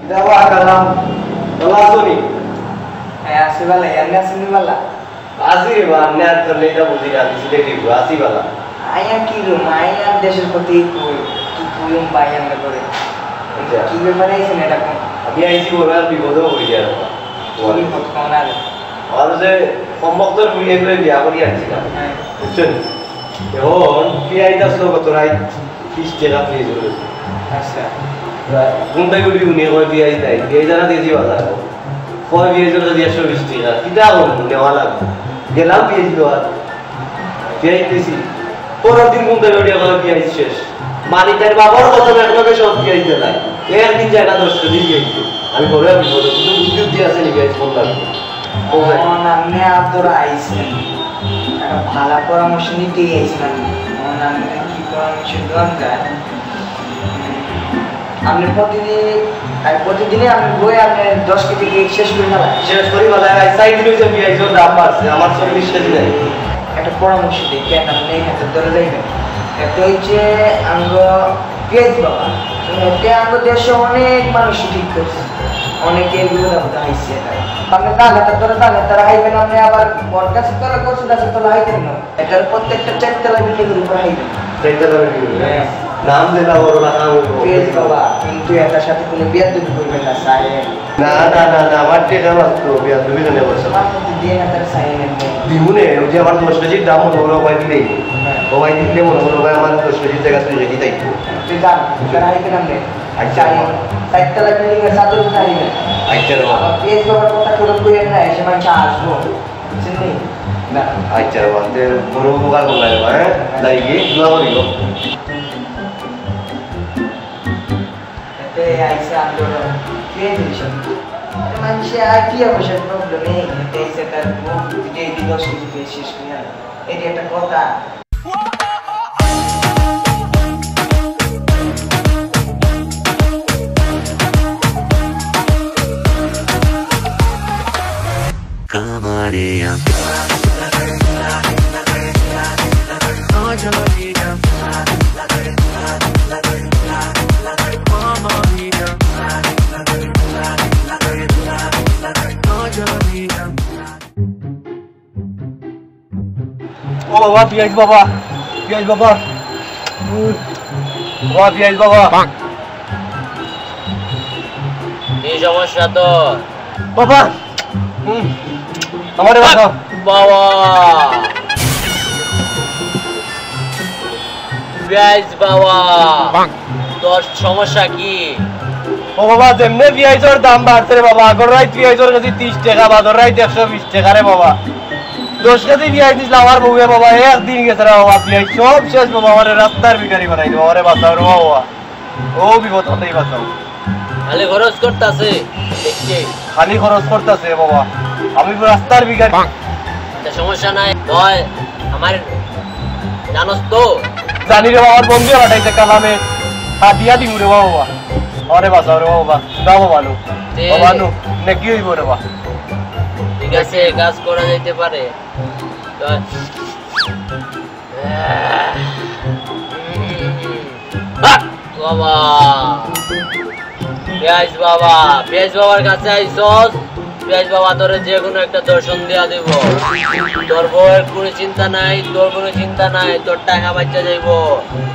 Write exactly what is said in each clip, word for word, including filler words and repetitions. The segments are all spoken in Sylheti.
ইতা বা কালাম, ভালা আছো নি? হ্যাঁ, আছি ভালা, আপনে আছইন নি ভালা? আছি রে বা, আপনে আর করলে ইতা বুঝি না, আমি সিলেটি গো, আছি ভালা। আইয়া কি রুম, আইয়া দেশর কথা কই, কি কইম বা আইয়া করে। আচ্ছা। কি ব্যাপারে আইছইন ইটা কউক্কা? আমি আইছি বড় আর বিপদো পড়ি গেছি। কি বিপদ কউক্কা না রে? আর যে সম্ভবত বিয়া করি আনছি না। হ্যাঁ। বুঝছইন? এখন পিয়াইজ আছলো গত রাইত, বিশ টেকা পিয়াইজ অইলো। আচ্ছা। ঘুম থাকি উঠি হুনি কয় পিয়াইজ নাই, পিয়াইজ আনা দিছি বাজার। কয় পিয়াইজর কেজি একশো বিশ টেকা, কিতা করমু, নেওয়া লাগবো। গেলাম পিয়াইজ লওয়াত, পিয়াইজ দিছি। পরের দিন ঘুম থাকি উঠি কয় পিয়াইজ শেষ। মানিক ভাইর বাবার কথা একলগে সব পিয়াইজ দিলাই। একদিন জায়গা দশ কেজি পিয়াইজ। আমি বড় বিপদো, কিন্তু বুদ্ধি উদ্ধি আছে নি পিয়াইজ কম লাগবো। ও ভাই। অখন আপনে আতর আইছইন, একটা ভালা পরামর্শ নিতেউ আইছলাম। অখন আপনে কি পরামর্শ দেইন? আপনে প্রতিদিন, আর প্রতিদিনই আপনে বই আপনে দশ কেজি পিয়াইজ শেষ করি না? শেষ করি না, আইজ চাইর দিন অইছে পিয়াইজর দাম বাড়ছে, আমার চল্লিশ কেজি নাই। একটা পরামর্শ দেই, কেন আপনে এত ধরে যাইবেন? একটা অইছে আমগো পিয়াইজ বাবা, তো এতে আমগো দেশো অনেক মানুষ ঠিক করছে, অনেকে বিপদ আপদে আইছে। আপনে জাগা তো ধরে জাগা তারা আইবেন, আপনে আবার বট গাছের তলে, কচু গাছের তলে আইবেন না। এটার প্রত্যেকটা চারতলা বিল্ডিং এর উপরে আইবেন। চারতলা বিল্ডিং এর উপরে? হ্যাঁ। নাম দিলা বড় না, নাম অইবো। পিয়াইজ বাবা, কিন্তু এটার সাথে কোনো বেয়াদবি করবেন না, সাহেব। না, না, না, না, আমার টেকা মাত্র, বেয়াদবি কেনে করছো? আমার মধ্যে দিয়ে না, তার সাইন নেই। দিমুনে, ওই যে আমার দশ কেজির দাম মনে করো ভাই দিলেই। হ্যাঁ। ও ভাই দিলে মনে করো ভাই আমার দশ কেজির জায়গা দুই কেজি তাই। তুই যা, তারা আইতে নাম নেই। আচ্ছা। চাই, চারতলা বিল্ডিং এর ছাদের উপরে আইবে। আচ্ছা রে বাবা। আবার পিয়াইজ বাবার কথা কেউ কইয়েন না, এসে মানুষ আসবো। বুঝছেন নি? না। আচ্ছা রে বাবা, তে বড় উপকার করলা রে বাবা, হ্যাঁ? যাই গিয়ে দোয়া করি গো। এতে আইসা আন্দোলন, কে দিছে? এ মানষে আর কি অবশ্য প্রবলেম নেই, এতে আইসা তার মুখ দিয়ে দিল, সে দিয়ে শেষ করে আর। এটা একটা কথা। ও বাবা, পিয়াইজ বাবা, পিয়াইজ বাবা। উম, বাবা, পিয়াইজ বাবা। কি সমস্যা তোর? বাবা, হুম, আমারে বাঁচাও। বাবা। পিয়াইজ বাবা। তোর সমস্যা কি? ও বাবা, যেমনে পিয়াইজর দাম বাড়ছে রে বাবা, আগর রাইত পিয়াইজর কেজি তিরিশ টেকা, বাদর রাইত একশো বিশ টেকা রে বাবা। দশ কেজি পিয়াইজ দিছিল আমার বউয়ে বাবা, একদিন গেছে রে বাবা, পিয়াইজ সব শেষ বাবা, আমারে রাস্তার ভিখারি বানাইলো, আমারে বাঁচাও রে বাবা। ও বিপদ হতেই বাঁচাও। খালি খরচ করতাছে, দেখছি। খালি খরচ করতাছে বাবা, আমি রাস্তার ভিখারি। আচ্ছা, সমস্যা নাই, তুই আমার জানোস তো? জানি রে বাবা, বন্ধু পাঠাইছে কালামে, হাতিয়া দিমু রে বাবা। আরে বাঁচাও রে বাবা, যাও বাবা নু। তে বাবা নু, নেকি অইবো রে বাবা। ঠিক আছে, কাজ করা যাইতে পারে। তো বাবা, পিয়াইজ বাবা, পিয়াইজ বাবার কাছে আইছস, পিয়াইজ বাবা তোরে যে কোনো একটা দর্শন দিয়া দিব। তোর বউয়ের কোনো চিন্তা নাই, তোর কোনো চিন্তা নাই, তোর টাকা বাঁচা যাইব।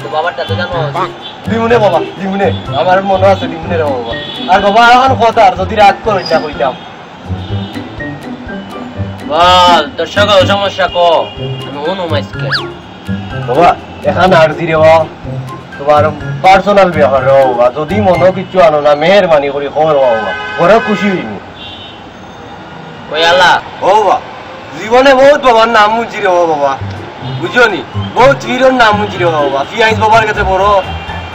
তো বাবারটা তো জানো। দিমুনে বাবা, দিমুনে, আমার মনে আছে দিমুনে রে বাবা। আর বাবা, এখন কথা আর যদি রাগ করে ইচ্ছা কইতাম। বল, তোর সকল সমস্যা ক, আমি হুনুম আইজকে। বাবা, এখান আরজি রে বাবা, তোমার পার্সোনাল ব্যাপার রে বাবা, যদি মনো কিচ্ছু আনো না, মেহেরবানি করি খবর বাবা, বড় খুশি হইনি। ওই আল্লাহ। ও বাবা, জীবনে বহুত বাবার নাম শুনছি রে বাবা, বুঝছো নি? বহুত পীরর নাম শুনছি রে বাবা, পিয়াইজ বাবার কাছে বড়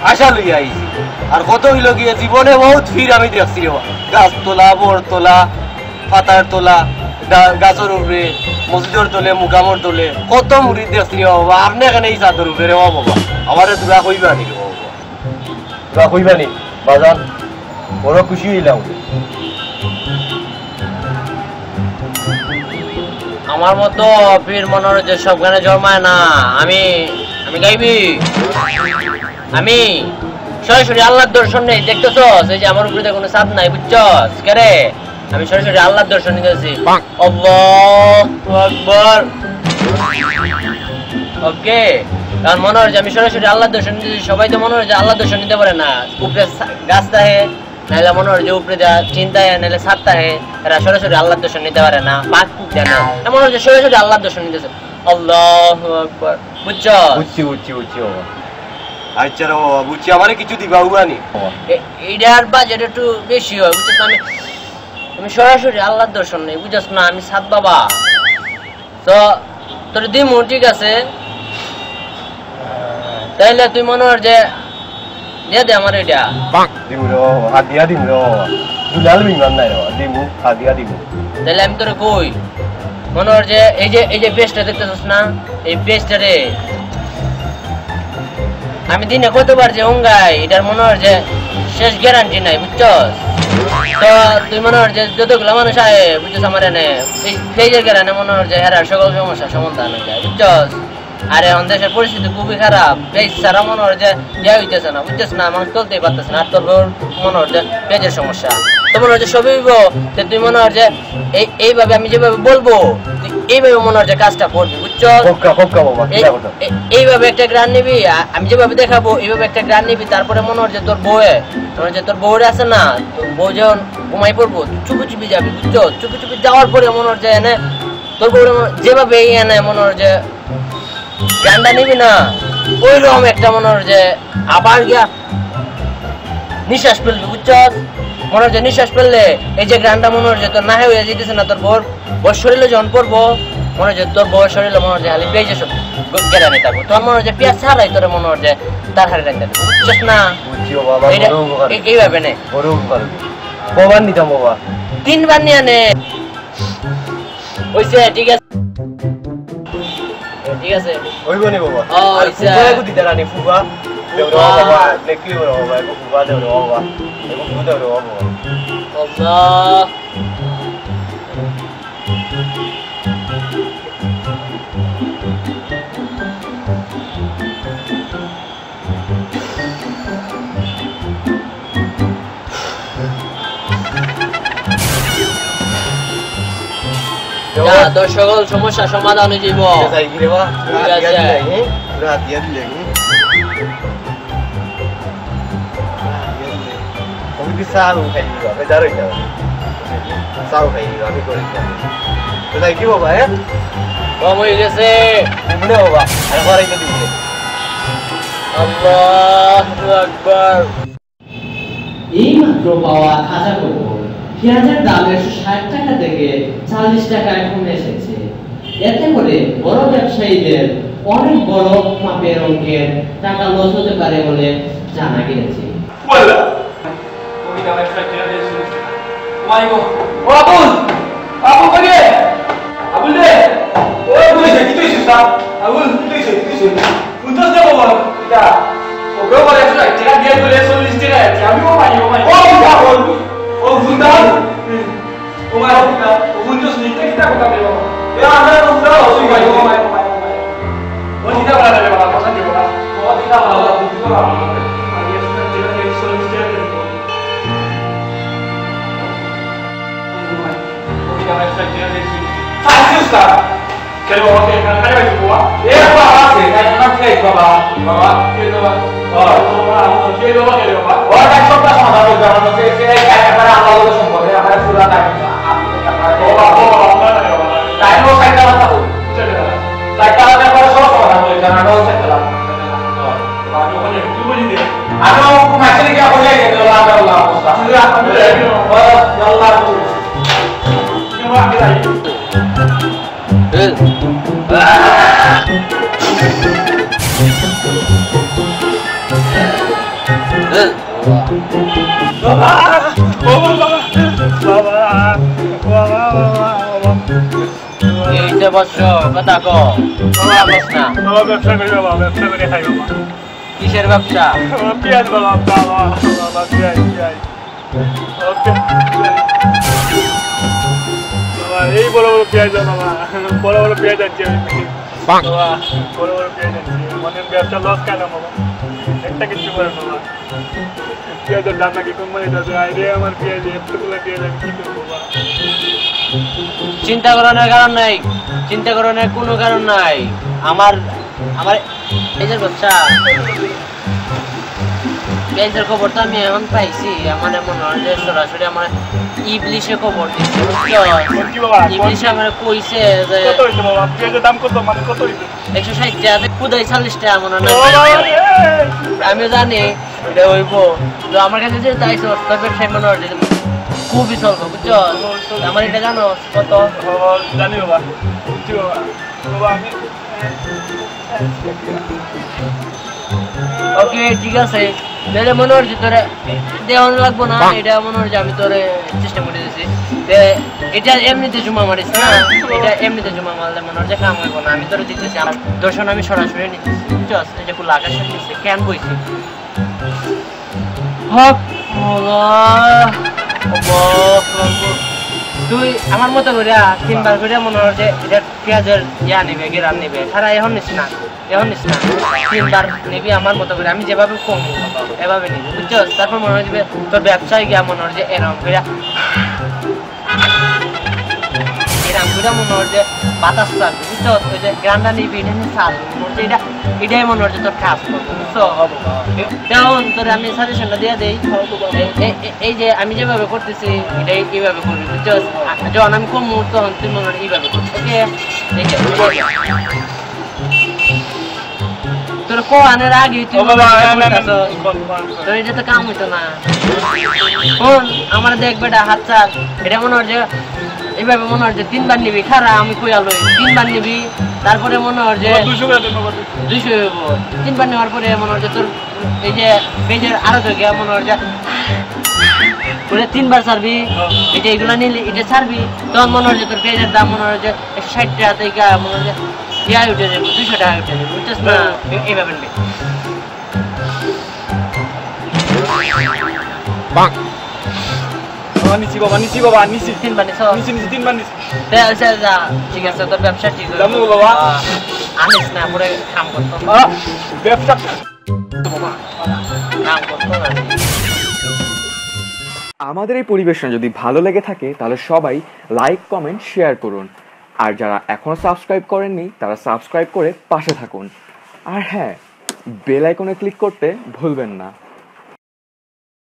আশা লইয়া আইছি। আর কত হইল গিয়ে জীবনে বহুত পীর আমি দেখছি রে বাবা, গাছতলা, বড়তলা, পাতার তলা, গা-, গাছর উপরে, মসজিদর তলে, মুকামর তলে, কত মুরিদ দেখছি রে বাবা। আপনি এখানে এই চাদর উপরে রে বাবা, আমারে দোয়া কইবা নি রে বাবা? দোয়া কইবা নি? বাজান, বড় খুশি হইলাম। আমার মতো পীর মনর যে সব গানে জন্মায় না, আমি, আমি গাইবি। আমি সরাসরি আল্লাহর দর্শন নেই, দেখতেছস? এই যে আমার উপরে তো কোনো ছাদ নাই, বুঝছস? কেরে? আমি সরাসরি আল্লাহর দর্শন নিতেছি। আল্লাহু আকবার। ওকে, কারণ মনে হয় যে আমি সরাসরি আল্লাহর দর্শন নিতেছি, সবাই তো মনে হয় যে আল্লাহর দর্শন নিতে পারে না। উপরে সা-, গাছ থাকে, নাহলে মনে হয় যে উপরে যা চিন্তায়, নাহলে ছাদ থাকে, এরা সরাসরি আল্লাহর দর্শন নিতে পারে না। পাক পুক জানে, এ মনে হয় যে সরাসরি আল্লাহর দর্শন নিতেছে। আল্লাহু আকবার। বুঝছো? বুঝছি, বুঝছি, বুঝছি বাবা। আচ্ছা রে বাবা, বুঝছি, আমারে কিছু দিবা উবানি। এ-, এইটার বাজেট একটু বেশি হয়, বুঝছস না? আমি, আমি সরাসরি আল্লাহর দর্শন নেই, বুঝছস না? আমি ছাদ বাবা। তো তোর দিমু, ঠিক আছে? তাইলে তুই মনে হয় যে দিয়ে দে আমার এটা। দিমু রে বাবা, হাদিয়া দিমু রে বাবা। দুলাল বিমান নাই রে বাবা, দিমু, হাদিয়া দিমু। তাইলে আমি তোরে কই, মনে হয় যে এই যে, এই যে পেজটা দেখতেছস না, এই পেজটা রে, আমি দিনে কতবার যে হুঙ্গাই, এটার মনে হয় যে শেষ গ্যারান্টি নাই, বুঝছস? তো তুই মনে হয় যে যতগুলা মানুষ আয়, বুঝছস, আমার এনে এই পেজের কারণে মনে হয় যে এরা সকল সমস্যার সমাধান হয়ে যায়, বুঝছস? আরে, এখন দেশের পরিস্থিতি খুবই খারাপ, পেজ ছাড়া মনে হয় যে ইয়া হইতেছে না, বুঝছস না? মানুষ চলতেই পারতেছে না। আর তোর বউর মনে হয় যে পেজের সমস্যা, তো মনে হয় যে সবই হইব। তো তুই মনে হয় যে এই, এইভাবে আমি যেভাবে বলবো, তুই এইভাবে মনে হয় যে কাজটা করবি, বুঝছস? খোকা, খোকা বাবা, এই, কিতা কথা? এই, এইভাবে একটা গ্রান নিবি, আ-, আমি যেভাবে দেখাবো, এইভাবে একটা গ্রান নিবি, তারপরে মনে হয় যে তোর বউয়ে, মনে হয় যে তোর বউরে আছে না, তোর বউ যখন ঘুমাই পড়বো, তুই চুপি চুপি যাবি, বুঝছস? চুপি চুপি যাওয়ার পরে মনে হয় যে এনে তোর বউরে মনে-, যেভাবে এই এনে মনে হয় যে গ্রানটা নিবি না, ওই রকম একটা মনে হয় যে আবার গিয়া নিঃশ্বাস ফেলবি, বুঝছস? মনে হয় যে নিঃশ্বাস ফেললে এই যে গ্রানটা মনে হয় যে তোর নাহে হয়ে যেতেছে না, তোর বউর, বউর শরীরে যখন পড়বো, মনে হয় যে তোর বউর শরীরে মনে হয় যে খালি পেঁয়াজের সব গ-, গ্রান নিতে থাকবো। তোর মনে হয় যে পেঁয়াজ ছাড়াই তোর মনে হয় যে তার হাড়ে রাখতে হবে, বুঝছস না? বুঝছি বাবা, আমার এইটা, বড় উপকার এই, হইছে। এইভাবে নে। বড় উপকার হইছে। কবার নিতাম বাবা? তিনবার নিয়ে নে। হইছে, ঠিক আছে। ঠিক আছে। ওই বনে বাবা। ও, আর হইছে। ফুবা এগো দিতে রানি, ফুবা। দেও রে ফুবা। বাবা, নেকি রে বাবা, এগো ফুবা দেও রে বাবা। এগো ফুবা দেও রে বাবা। আল্লাহ। যা, তোর সকল সমস্যা সমাধান হয়ে যাইব। যাই কি রে বা? ঠিক আছে। রাত দিয়া দিলে, হ্যাঁ? রাত দিয়া দিলে, হ্যাঁ? রাত দিয়া দিলে। আমি কি চা খাই দিবা? আমি জানোই না। চা খাই দিবা, আমি করি না। তো যাই কি বাবা, হ্যাঁ? কম হয়ে গেছে। এমনি বাবা, আর বাড়াইতে দিবি না। আল্লাহু আকবার। এইমাত্র পাওয়া তাজা খবর, পেঁয়াজের দাম একশো ষাট টাকা থেকে চল্লিশ টাকায় কমে এসেছে। এতে করে বড় ব্যবসায়ীদের অনেক বড় মাপের অঙ্কের টাকা লস হতে পারে বলে জানা গেছে। ওয়াল্লা, কবিতা ভাই, সব ঠিক আছে, শুনছি। মাই গো। ও আবুল, আবুল কই রে? আবুল রে, ও কই রে? কি তুই শুনছ? আবুল, কি তুই শুনছ? কি তুই শুনছ? উনত্রিশ দেবো বল। কিতা? ওকেও বলে একশো ষাট টাকা দিয়ে বলে চল্লিশ টাকা আছে। আমিও পাই, ও পাই। ও কিতা বল? ও কিতা? হুম। ও মাই, ও কিতা? ও উনত্রিশ মিনিটে কিতা কথা বলবো? এ, আমরা তো উনত্রিশ অসুবিধা, ও মাই, ও মাই, ও মাই। ও কিতা বলা যাবে বাবা? কথা দিব না। ও কিতা বলা যাবে? বুঝতে পারবো না। আমি একশো ষাট টাকা দিয়ে চল্লিশ টাকা দিয়ে দেবো। ও কিতা? আমরা একশো ষাট টাকা দিয়েছি। ফাঁসি উস্তাদ। কেন বাবা, কে এখানে কেন আইছো বাবা? এ বাবা, কে এখানে না কে বাবা? বাবা, কে বাবা? বাবা, বাবা, কে বাবা, কে বাবা? ওর এক সপ্তাহ সমাধান হয়ে যাবে, আমাকে কে, কে, কে, একবারে আমার লগে সম্পর্ক, আমার পুরা টাইম, আমি, আমার ও বাবা, ও বাবা, আপনার টাকা বাবা। টাইম ও সাইডটা কথা বল। চলে গেল। সাইডটা কথা পরে সব সমাধান হয়ে যাবে, আমরা ওই সাইডটা লাগবো। বাবা, ওখানে একটু বলি দে। আমি ও মাসে গিয়ে বলে গেছে, আল্লাহ, আল্লাহ, আল্লাহ। আল্লাহ, আল্লাহ। এই যে বৎস, কথা কও। বাবা, বাবা, ব্যবসা করি বাবা, ব্যবসা করে খাই বাবা। কিসের ব্যবসা? বাবা, পেঁয়াজ বাবা, বাবা, বাবা, পেঁয়াজ, পেঁয়াজ। ওকে। বাবা, এই বড় বড় পেঁয়াজ দাও বাবা, বড় বড় পেঁয়াজ আনছি আমি। বাবা, বড় বড় পেঁয়াজ আনছি। মানে ব্যবসা লস কেন বাবা? একটা কিছু করে বাবা। পেঁয়াজের দাম নাকি কম মানে দাদা? আরে আমার পেঁয়াজ, এতগুলো পেঁয়াজ আমি কি করবো বাবা? চিন্তা করার কারণ নাই, চিন্তা করার কোনো কারণ নাই। আমার আমার এই যে ব্যবসা, পেঁয়াজের খবর তো আমি এখন পাইছি। আমার মনে হয় যে সরাসরি আমার ইবলিশে খবর দিচ্ছে, বুঝছো? কি বাবা? ইবলিশে আমার কইছে যে কত হয়েছে বাবা? পেঁয়াজের দাম কত, মানে কত হয়েছে? একশো ষাট টাকা, খুদাই চল্লিশ টাকা মনে হয়। ও বাবা রে! আমি জানি এটা হইব। তো আমার কাছে যে তাই সস্তা ব্যবসায়ী মনে হয় যে খুবই চলবো, বুঝছো? আমার এটা জানো কত? ও, জানি বাবা। বুঝছি বাবা। বাবা, আমি ওকে, ঠিক আছে। তাহলে মনে হয় যে তোরে দেওয়ানো লাগবো না, এটা মনে হয় যে আমি তোরে চেষ্টা করে দিছি। তে এটা এমনিতে জমা মারিস না, এটা এমনিতে জমা মারলে মনে হয় যে কাম হইব না। আমি তোরে দিতেছি, আমার দর্শন আমি সরাসরি নিতেছি, বুঝছস? এটা কুল আকাশের নিচে কেন বইছি? হক, আল্লাহ, আল্লাহু আকবার। তুই আমার মতো করে তিনবার করে মনে হয় যে এটা পেঁয়াজের ইয়া নিবে, গিরান নিবে, তারা এখন নিস না। এখন নিস না, তিনবার নিবি আমার মতো করে, আমি যেভাবে কম এভাবে নিবি, বুঝছস? তারপর মনে হয় যে তোর ব্যবসায় গিয়া মনে হয় যে এরকম করে, এরকম করে মনে হয় যে বাতাস চাল, বুঝছস? ওই যে গ্রান্ডা নিবি, এটা নিয়ে চাল, মনে হয় যে এটা, এটাই মনে হয় যে তোর কাজ করবে, বুঝছো? এখন তোর আমি সাজেশনটা দিয়ে দেই। এই- এই- এই- এই যে আমি যেভাবে করতেছি, এটাই এইভাবে করবি, বুঝছস? আর যখন আমি কম মুহূর্ত হন, তুই মনে হয় এইভাবে করছিস, ওকে? এই যে তোর কোয়ানের আগে তুই ও বাবা, মনে হয় আমি- আমি- করতেছস। কোন- কোন- কোন- তোর এটা তো কাম হইতো না। কোন আমার দেখ বেটা, হাত চাল, এটা মনে হয় যে এইভাবে মনে হয় যে তিনবার নিবি, খারা আমি কই আলো, তিনবার নিবি, তারপরে মনে হয় যে বাবা, দুশো করে দেন বাবা, দুশো। দুইশো হইব। তিনবার নেওয়ার পরে মনে হয় যে তোর এই যে পেঁয়াজের আড়ত গিয়া মনে হয় যে ওটা তিনবার ছাড়বি, এই যে এগুলা নিলে এটা ছাড়বি, তখন মনে হয় যে তোর পেঁয়াজের দাম মনে হয় যে একশো ষাট টাকা থেকে মনে হয় যে ইয়া উঠে যাবে, দুইশো টাকা উঠে যাবে, বুঝছস না? এই- এইভাবে নিবি। বাবা, নিছি বাবা, নিছি বাবা, নিছি। তিনবার নিছ? নিছি, নিছি, তিনবার নিছি। তে আচ্ছা, যা, ঠিক আছে, তোর ব্যবসা ঠিক হইব। যাবো বাবা। আহ, আনিস না, পরে কাম করতো। আহ, ব্যবসা। কাম করতো না। আমাদের এই পরিবেশনা যদি ভালো লেগে থাকে, তাহলে সবাই লাইক, কমেন্ট, শেয়ার করুন। আর যারা এখনও সাবস্ক্রাইব করেননি, তারা সাবস্ক্রাইব করে পাশে থাকুন। আর হ্যাঁ, বেল আইকনে ক্লিক করতে ভুলবেন না।